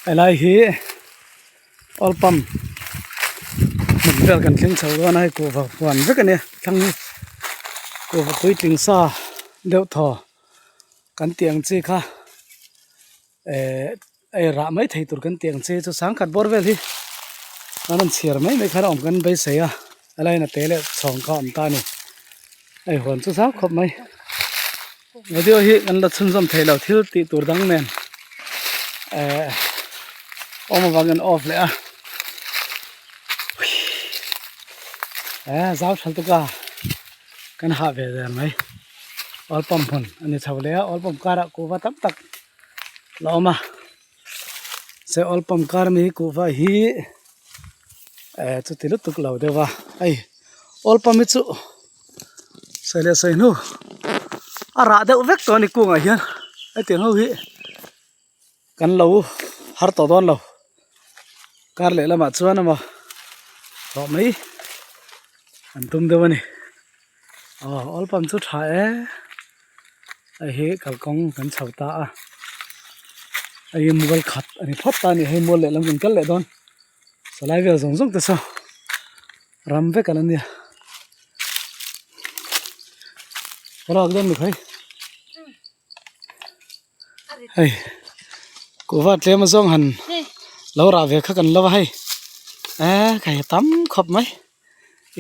Helai hi oil pump hmun vel kan thleng chho dawn a hei kuhva huan vek a nia thlang hi kuhva puitling sa deuh thaw kan tih ang chi kha ehh ei rah mai thei tur kan tih ang chi chu sangkhat bawr vel hi an rawn chhiar mai mai khan a awm kan beisei a helai in a te leh chhawng kha a awm ta a ni hei huan chu zau khawp mai. Video hi kan la chhunzawm thei lo thil tih tur dang nen eh awm avangin off leh a eh zau tha lutuk a kan hah ve der mai oil pump hmun a ni chho leh a oil pump karah kuhva tam tak la awm a se oil pump kar ami hi kuhva hi eh chuti lutuk lo deuh a hei oil pump hi chu. Sawi leh sawi hnu a rah deuh vek tawh a ni kungah hian hetiang ho hi kan lo har tawh dawn lo kar leh lamah chuan emaw hlawh mai an tum deuh a ni aw oil pump chu tha e hei hi kalkawng kan chho ta a hei hi mual khat a ni phawt ta a ni hei mual lehlam kan kal leh dawn salai vel zawng zawng te saw. Ram vek an ania Rak dawn mi khai hei kuhva tlem a zawng han lo rah ve kha kan lo a hei eh khai tam khawp mai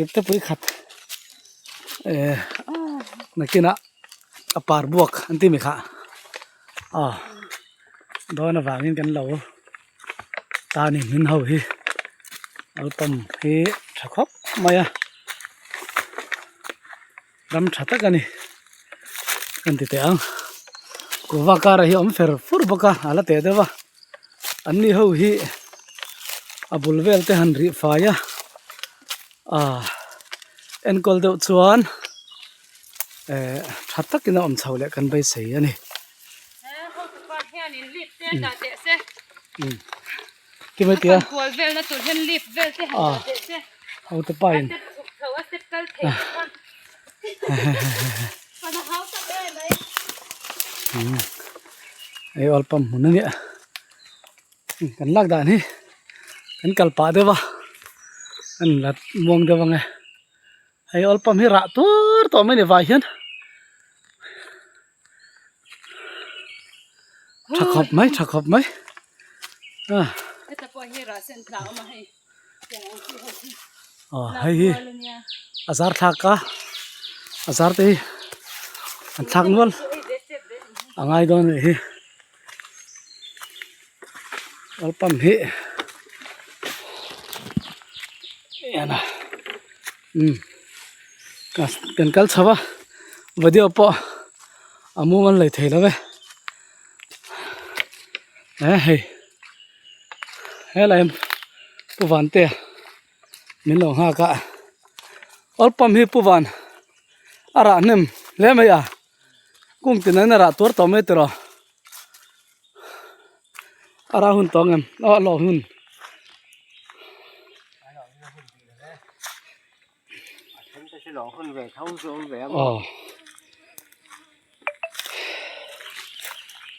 ip te pui khat eh nakinah a par buak an ti mi kha aw dawn avangin kan lo. Tani hmin ho hi album hi tha khawp mai a ram tha tak a ni kan ti teh ang kuhva kar ah hi a awm fer fur bawk a a la teh deuh a an ni ho hi a bul vel te han rih fai a ah enkawl deuh chuan eh tha takin a awm chho leh kan beisei a ni. Hei oil pump hmun a nia kan lak dan hi kan kal pah deuh a an la muang deuh ang e hei oil pump hi rah tur tawh mai a ni vai hian. Tha khawp mai tha khawp mai a heta pawh hi rah sen tla awm a hei tiang ang chi ho hi aw hei hi a zar thlak a a zar te hi an thlak nual a ngai dawn a nih hi oil pump hi en a umm kan kal chho a video pawh a mum an lei thei lo e eh hei helai pu vante min lo nghak a oil pump hi pu van a rah hnem hle mai a kung tin an a rah tuar tawh mai tiraw a rah hun tawh ang em aw a lawm hun. Aw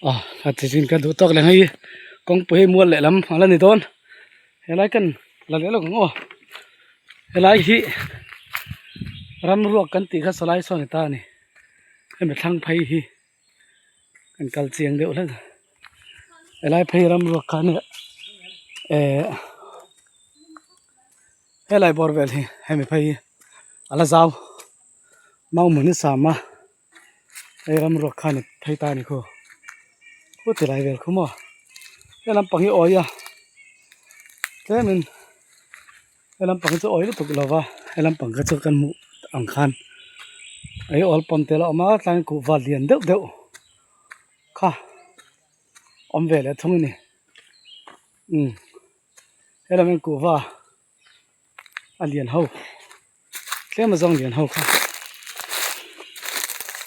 aw a ti chin ka duh tawk leh hei kawngpui hei mual lehlam a la ni dawn helai kan la leh lawk ang aw helai hi ram ruak kan tih kha sawlai sawn a ni ta a ni hemi thlang phei hi. Kan kal chiang deuh hlek a helai phei ram ruak kha nia eh helai bawr vel hi hemi phei hi a la zau mau hmun hi sam a hei ram ruak khan a phei ta a ni khaw khaw ti lai vel khaw maw he lampang hi awi a tlemin he lampang hi chu awi lutuk lo va he lampang kha chu kan hmuh ang khan ei awl pawm tel a awm a tlaiin kuhva lian deuh deuh kha awm ve leh thung a ni umm helam hian kuhva a lian ho tlem azawng lian ho kha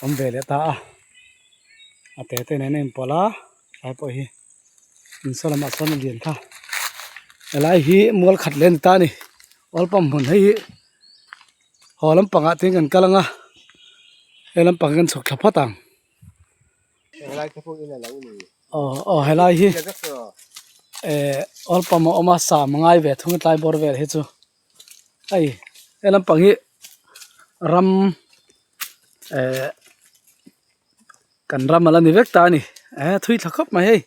awm ve leh ta a a te te nen a inpawlh a tlai pawh hi. In saw lamah sawn a lian kha helai hi mual khat leh a ni ta a ni oil pump hmun hei hi haw lampangah te hian kan kal ang a he lampang hi kan chhuk thla phawt ang. Aw aw helai hi eh oil pump a awm a sam a ngai ve thung a tlai bawr vel hi chu hei he lampang hi ram eh kan ram a la ni vek ta a ni eh thui thla khawp mai hei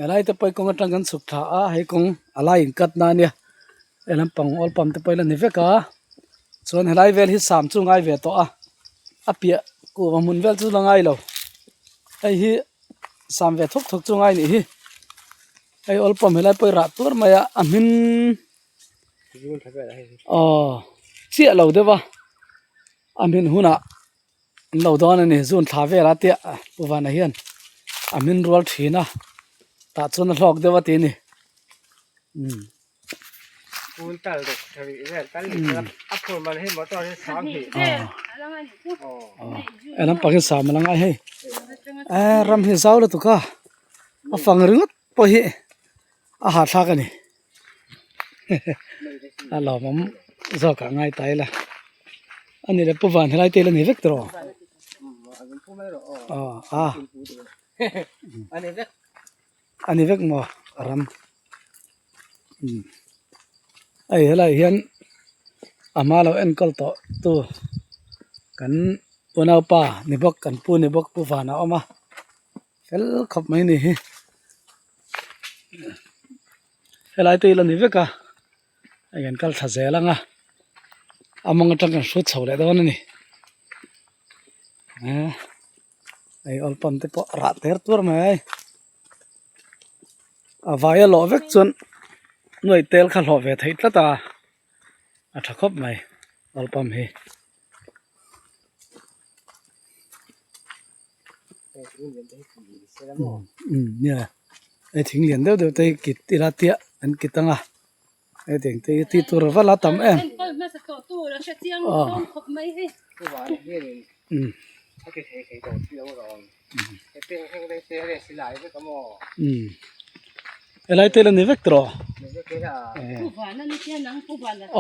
helai te pawh hi kawng atang kan chhuk thla a hei kawng a lai in cut na ania he lampang oil pump te pawh hi la ni vek a chuan helai vel hi sam chu ngai ve tawh a a piah kuhva hmun vel chu la ngai lo hei hi sam ve thuk thuk chu ngai nih hi hei oil pump helai pawh hi rah tur mai a a hmin aw chiah lo deuh a a hmin hunah an lo dawn a ni zun thla vel a tia pu vana hian a hmin rual thin a tah chuan a hlawk deuh a ti a ni umm. He lampang hi sam a la ngai hei eh ram hi zau lutuk a a fang ringawt pawh hi a hahthlak a ni a lawmawm zawk ah ngai ta ila a ni le pu van helai te la ni vek tawh aw a a ni vek maw ram umm hei helai hian a hma lo enkawl tawh tu kan unaupa ni bawk kan pu ni bawk pu van a awm a fel khawp mai a ni hi helai te hi la ni vek a hei kan kal thla zel ang a a mawng atang kan hrut chho leh dawn a ni eh hei oil pump te pawh a rah ter tuar mai a vai a lawh vek chuan nuaih tel kha hlawh ve theih tlat a a tha khawp mai oil pump hi. Umm nia hei thing lian deuh deuh te hi kit ila tia an kit ang a hetiang te hi tih tur a va la tam em aw umm umm helai te la ni vek tawh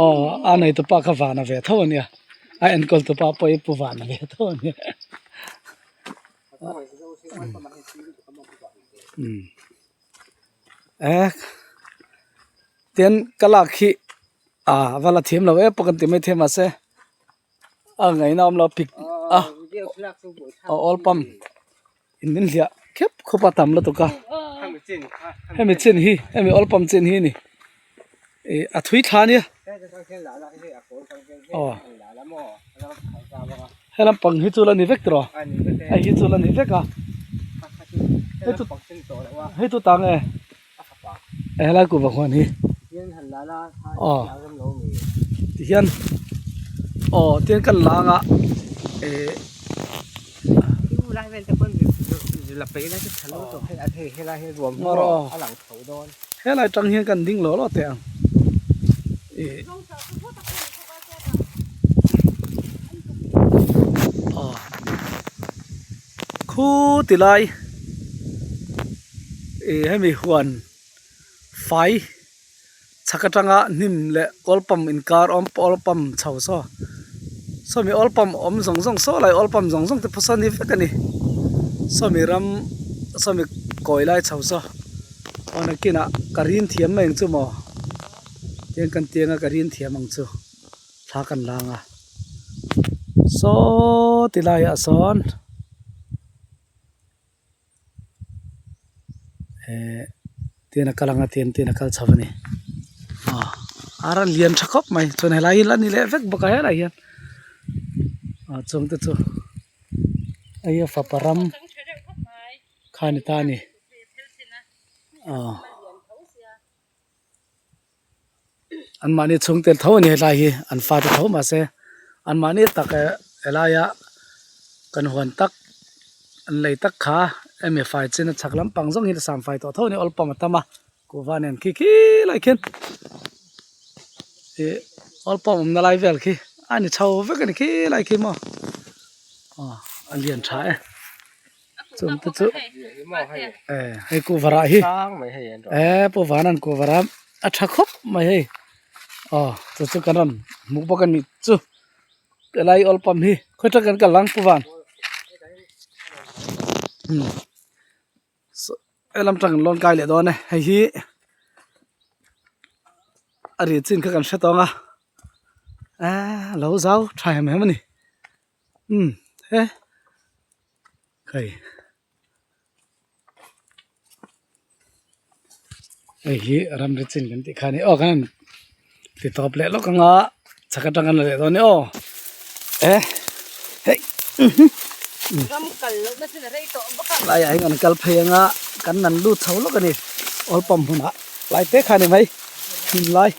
aw a nei tupa kha van a ve tho ania a enkawl tupa pawh hi pu van a ve tho ania umm eh tin ka lak hi ah va la thiam lo em pawh kan ti mai thei mahse a ngaihna awm lo pik a a oil pump in min hliah khep khawp a tam lutuk a hemi chin hi hemi oil pump chin hi a ni ih a thui thla ania aw he lampang hi chu la ni vek tawh hei hi chu la ni vek a hei chu tang e helai kuhva huan hi aw tihian aw tihian kan lang a eh helai tang hian kan ding lawh lawh teh ang eh aw Khu ti lai ih hemi huan fai chhak atanga hnim leh oil pump inkar awm oil pump chho saw sawmi oil pump awm zawng zawng saw lai oil pump zawng zawng te pawh saw ni vek a ni sawmi ram sawmi kawi lai chho saw aw nakinah ka rin thiam mai ang chu maw tiang kan tiang a ka rin thiam ang chu. Thla kan lang a saw ti laiah sawn eh tian a kal ang a tian tian a kal chho a ni aw ar a lian tha khawp mai chuan helai hi la ni leh vek bawk a helai hian ah chung te chu hei hi fapa ram kha a ni ta a ni aw. Anmahni chhungte tho a ni helai hi an fate tho mahse anmahni tak eh helaia kan huan tak an lei tak kha hemi fai chin a chhak lampang zawng hi sam fai tawh tho a ni awlpam a tam a kuhva nen khi khi lai khian ih awlpam awmna lai vel khi a ni chho vek a ni khi lai khi maw aw a lian tha e. Chung te chu eh hei kuhva rah hi eh pu vanan kuhva rah a tha khawp mai hei aw chu chu kan rawn hmuh bawk a ni chu helai oil pump hi khawi tang kan kal ang pu van. Helam tang lawn kai leh dawn e hei hi a ri chin kha kan hre tawng a eee a lo zau tha em em a ni umm he hei hei hi ramri chin kan tih kha a ni aw kan han ti tawp leh lawk ang a chhak atang kan la leh dawn e aw e hei ram kal loh na chin a rei tawh bawk a laiah hian kan kal phei anga kan nan lut chho lawk a ni oil pump hmunah lai te kha a ni mai hnim lai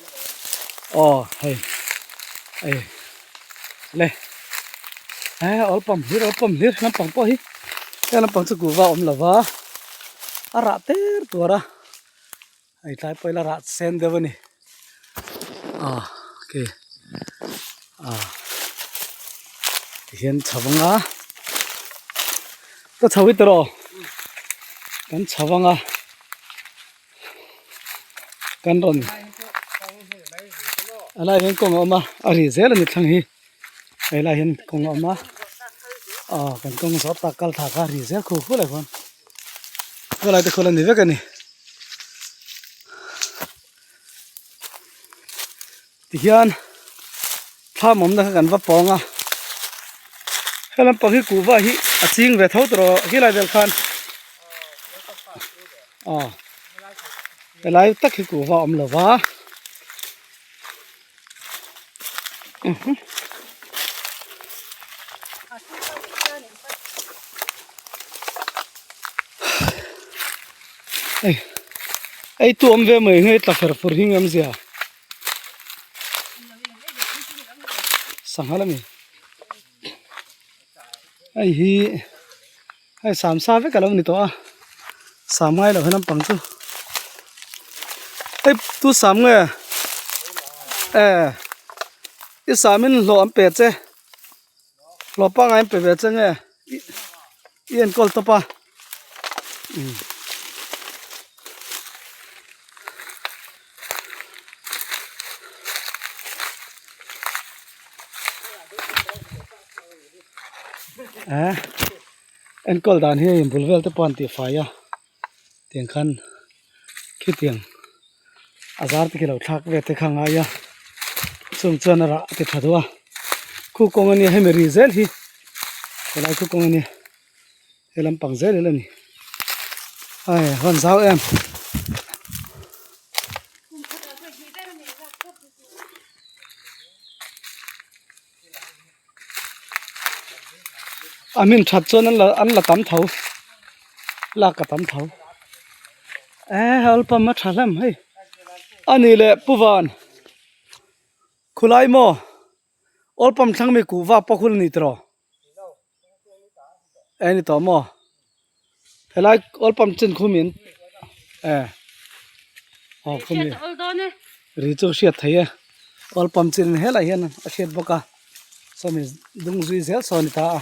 aw hei hei le he oil pump hlir oil pump hlir lampang pawh hi heng lampang chu kuhva a awm lo va a rah ter tuar a. Hei tlai pawh ila rah sen deuh a ni ah ok ah tihian chho anga ka chho hi tawh kan chho anga kan rawn a lai hian kawng a awm a a ri zel a ni thlang hi hei lai hian kawng a awm a ah kan kawng zawh tak kal thla kha a ri zel khu khu lai khuan khawlai te khawl a ni vek a ni. Tihian thlam awmna kha kan va pawng a he lampang hi kuhva hi a ching ve tho tawh rawh helai vel khan aw helai tak hi kuhva a awm lo va. Ei ei tu awm ve mai nge tla fer fur hi ngam zia sangha lami hei hi hei samsa vek alo ni tawh a sam ngai lo he lampang chu hei tu sam nge e i sam in hlawh an pe che hlawh pangngai an pe ve che nge i enkawl tawp a umm. Eh enkawl dan hi a inbul vel te pawh an tihfai a tiang khan khitiang a zar te khi lo thlak vel te kha a ngai a chung chuan a rah a ti tha duh a khu kawng ania hemi ri zel hi helai khu kawng ania he lampang zel hi la ni ai a hawn zau em. A hmin that chuan an la an la tam tho lak a tam tho eh oil pump a tha hlem hei a ni leh pu van khulai maw oil pump thlang mi kuhva pawh hun a ni tawh e ni tawh maw helai oil pump chin khu min eh aw khu mi ri chu hriat thei e oil pump chin helai hian a hriat bawk a sawmi dung zui zel saw a ni ta a.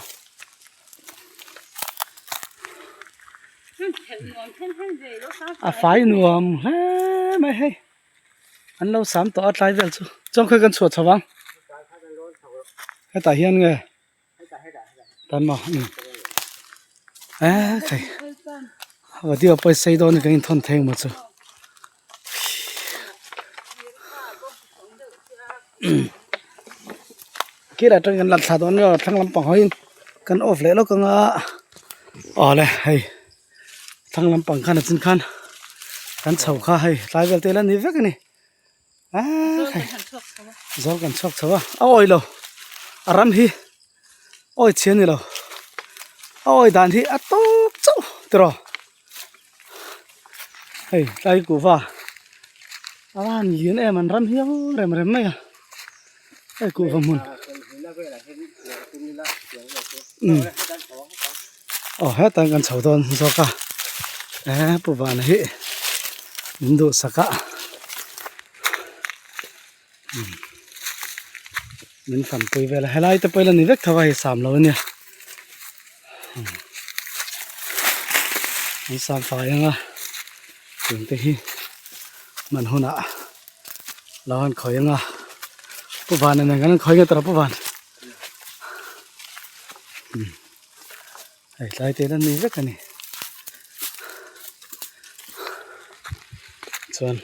A fai nuam hle mai hei an lo sam tawh a tlai vel chu chuan khawi kan chhuah chho vang hetah hian nge tan maw umm eh khai video pawh i sei dawn in kan inthawn thei ang maw chu khilai atang kan la thla dawn nia thlang lampang hawiin kan off leh lawk anga awle hei thlang lampang khan a chin khan kan chho kha hei tlai vel te la ni vek a ni aaa hei zawl kan chhuak chho a a awi lo a ram hi awi chhi a ni lo a awi dan hi a tawp chauh tiraw hei tlai kuhva a van lian em an ram hiau rem rem mai a hei kuhva hmun umm aw hetah hian kan chho dawn zawk a eh pu vana hi min duhsak a umm min fanpui vel a helai te pawh hi la ni vek tho a hei sam lo ania an sam fai anga tun te hi hman hunah lo han khawi anga pu vana nen kan han khawi nge tawh pu van hei tlai te la ni vek a ni. Chuan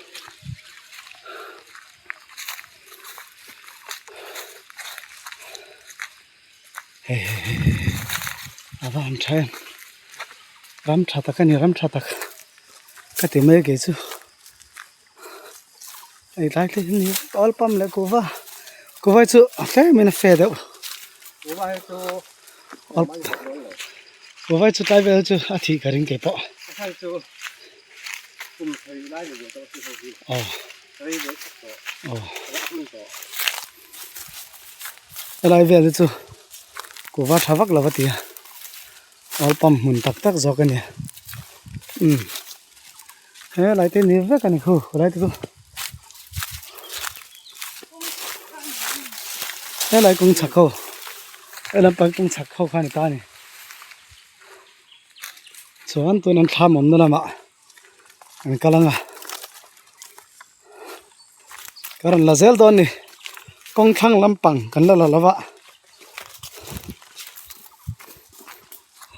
hei hei hei hei hei a va han tha em ram tha tak a ni ram tha tak ka ti mai kei chu hei tlai te hi oil pump leh kuhva kuhva hi chu a tlem in a fe deuh kuhva hi chu tlai vel chu a thih ka ring kei pawh. Aw aw helai vel hi chu kuhva tha vak lo a ti a oil pump hmun tak tak zawk a ni umm helai te ni vek a ni khu helai te chu helai kawng chhak ho helai kawng chhak ho kha a ni ta a ni. Chuan tun an thlam awmna lamah an kal ang a ka rawn la zel dawn a ni kawng thlang lampang kan la la lo va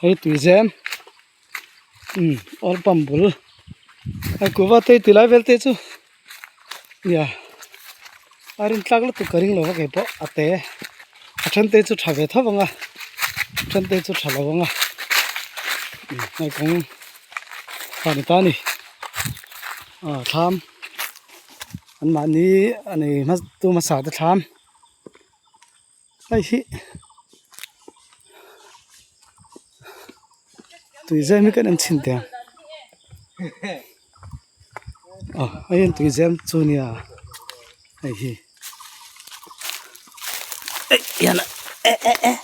hei tui zem umm oil pump bul hei kuhva te ti lai vel te chu nia a rin tlak lutuk ka ring lo va keipawh a te a then te chu tha ve tho ang a a then te chu tha lo ang a hei kawng kha ni ta a ni ah thlam an mahni a nei hma tu hmasa te thlam hei hi tui zem hi kan en chhin teh ang aw hei hian tui zem chu nia hei hi eih hian a eh eh eh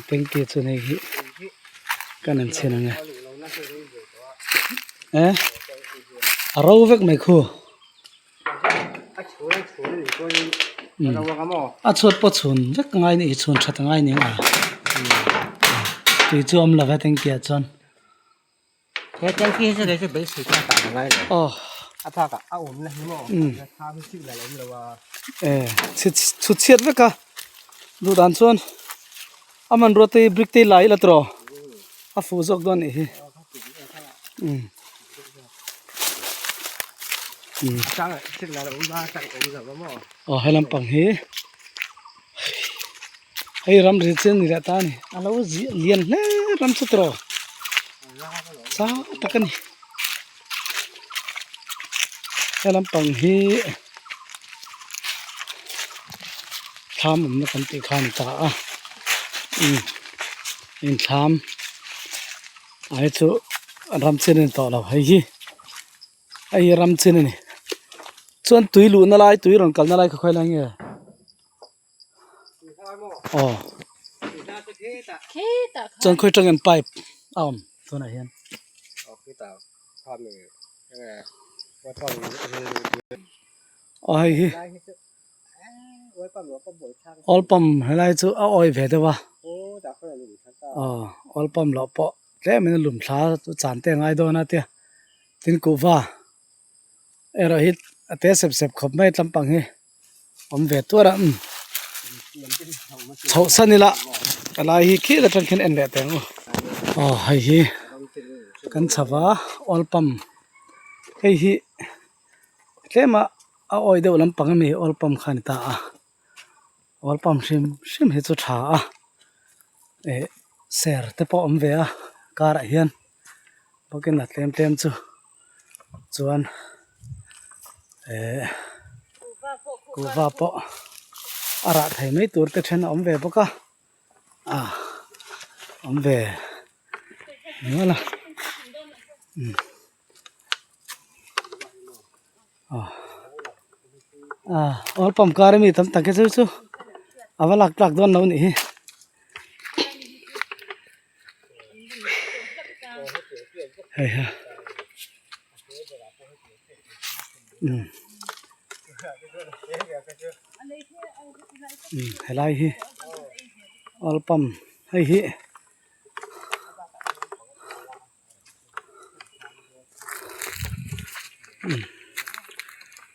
tanki chu hei hi kan en chhin ang e eh a ro vek mai khu. A chhuat pawh chhun vek a ngai a chhun that a ngai aniang a tui chu a awm lo va tanky ah chuan aw eh chhut chhiat vek a duh dan chuan a hmanrua te hi brick te hi la ila tawh a fuh zawk dawn a nih hi. Aw he lampang hi hei ramri chu a ni leh ta a ni a lo ziah lian hle ram chu tawh zau tak a ni he lampang hi thlam awmna kan tih kha a ni ta a inthlam. A hi chu ram chin a ni tawh lo hei hi hei hi ram chin a ni chuan tui luhna lai tui rawn kalna lai kha khawi lai nge aw chuan khawi atangin pipe a awm tunah hian. Aw hei hi oil pump helai chu a awi ve deuh a aw oil pump loh pawh tlem in a lum thla chu chan te a ngai dawn a tia tin kuhva erawh hi a te sep sep khawp mai tlampang hi awm ve tuar a umm chhoh san ila helai hi khi atang khian en leh teh ang u aw hei hi kan chho va oil pump hei hi tlema a awi deuh lampang ami oil pump kha a ni ta a oil pump hrim hrim hi chu tha a eh ser te pawh a awm ve a karah hian bawkin a tlem tlem chu chuan eh kuhva pawh a rah thei mai tur te then a awm ve bawk a ah awm ve nual a umm. Ah oil pump kar ami tam tak hi chu chu a va lak tlak dawn lo a nih hi. Hei ha umm umm helai hi oil pump hei hi.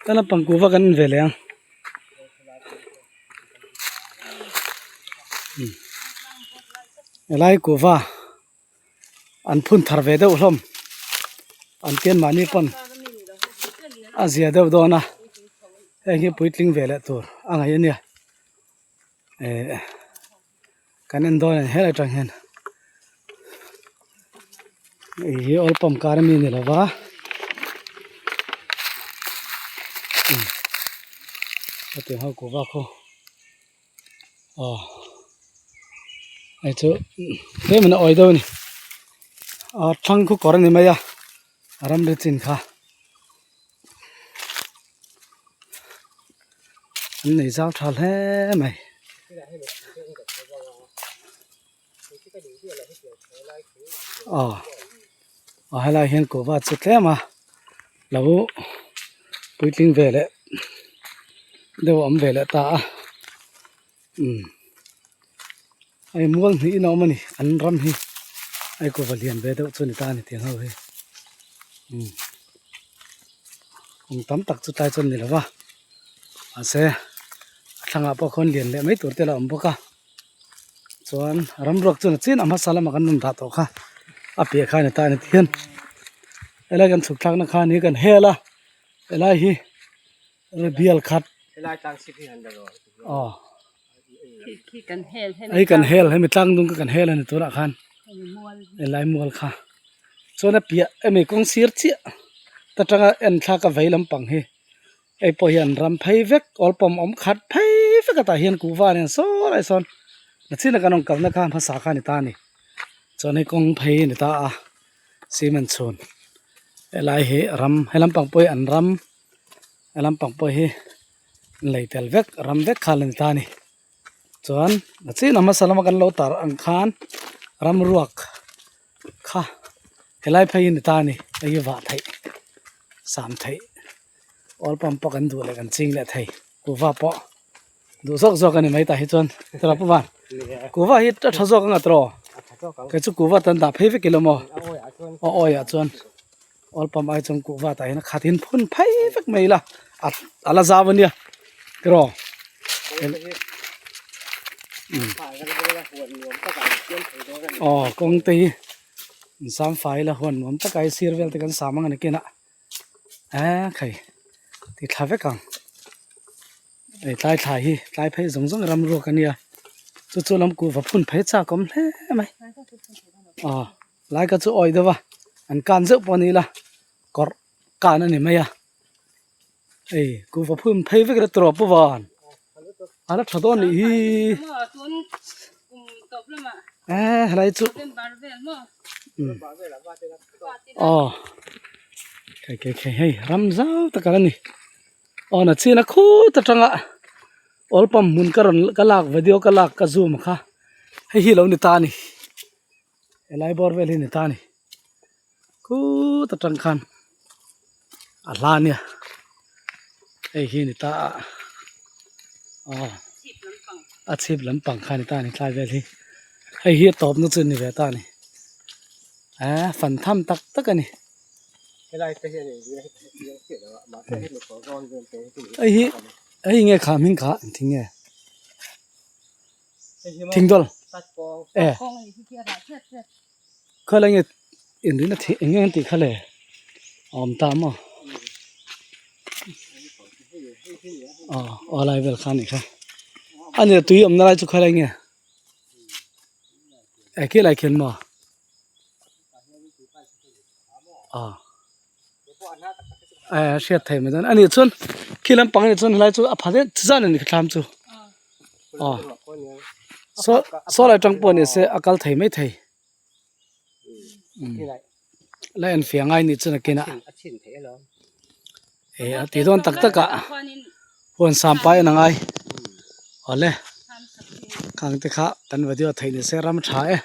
Ka lampang kuhva kan en ve leh ang helai kuhva an phun thar ve deuh hlawm. An pian mahni pawn a zia deuh dawn a heng hi puitling ve leh tur a ngaih a nia eh kan en dawn a ni helai atang hian hei hi oil pump kar ami ni lo va hetiang ho kuhva khaw aw hei chu tlem in a awi deuh a ni ah thlang khu kawr a ni mai a ramri chin kha an nei zau tha hle mai. Aw aw helai hian kuhva chu tlem a lo puitling ve leh deuh a awm ve leh ta a umm hei mual hnih in a awm a ni an ram hi hei kuhva lian ve deuh chu a ni ta a ni tiang ho hi umm kum tam tak chu tlai chuan a ni lo va mahse a thlangah pawh khawn lian leh mai tur te a lo awm bawk a. Chuan ramruak chuan a chin a hmasa lamah kan rawn dah tawh kha a piah khan a tan a ti hian helai kan chhuk thlakna khan hi kan hel a helai hi bial khat aw hei kan hel hemi tlang dung kha kan hel a ni tunah khan helai mual kha chuan a piah hemi kawng sir chiah ta tanga en thlak a vei lampang hi. Hei pawh hian ram phei vek awl pawm awm khat phei vek a tah hian kuhva nen saw lai sawn nachina kan rawn kalna kha hmasa kha a ni ta a ni chuan hei kawng phei a ni ta a cement chhun helai hi ram he lampang pawh hi an ram he lampang pawh hi an lei tel vek ram vek kha a ni ta a ni chuan nachina hmasa lama kan lo tar ang khan ram ruak kha helai phei hi a ni ta a ni hei hi vah theih sam theih. Oil pump pawh kan duh leh kan ching leh thei kuhva pawh duh zawk zawk a ni mai tah hi chuan tawrh pawh van kuhva hi a tha zawk anga tawrh kei chu kuhva tan dah phei vek ilo maw a awi ah chuan oil pump ai chuan kuhva tah hian a khat in phun phei vek mai ila a la zau ania tawrh aw kawng te hi an sam fai ila huan nuam taka i sir vel te kan sam ang a ni kinah. Eee khai ti thla vek ang hei tlai thla hi tlai phei zawng zawng ram ruak a nia chu chu lam kuhva phun phei chak awm hle mai aw lai ka chu awih deuh a an kan zeuh pawh a ni ila kawrh kan a ni mai a hei kuhva phun phei vek ila tawp a van a la tha dawn nih hi eee helai chu aw khai khai khai hei ram zau tak a ni aw na chin a khut atanga oil pump hmun ka rawn ka lak video ka lak ka zoom kha hei hi lo ni ta a ni helai bawr vel hi ni ta a ni khut atang khan a hla ania hei hi ni ta a aw a chhip lampang kha ni ta a ni tlai vel hi hei hi a tawpna chu ni ve ta a ni eh fan tham tak tak a ni hei hi hei nge kha hming kha engtin nge thingdawl eh. Khaw nge inrina thih eng nge an tih kha le a awm ta maw aw aw lai vel kha a nih kha a ni tui awmna lai chu khaw lai nge eh khi lai khian maw aw eh hriat theih mai dawn a nih chuan khi lampang a nih chuan helai chu a pha deuh zan a ni thlam chu. Aw saw saw lai tang pawh ni se a kal thei mai thei la en fiah ngai nih chuan a kinah eh a tih dawn tak tak ah huan sam pai a ngai awle khang te kha kan video theih ni se ram tha e.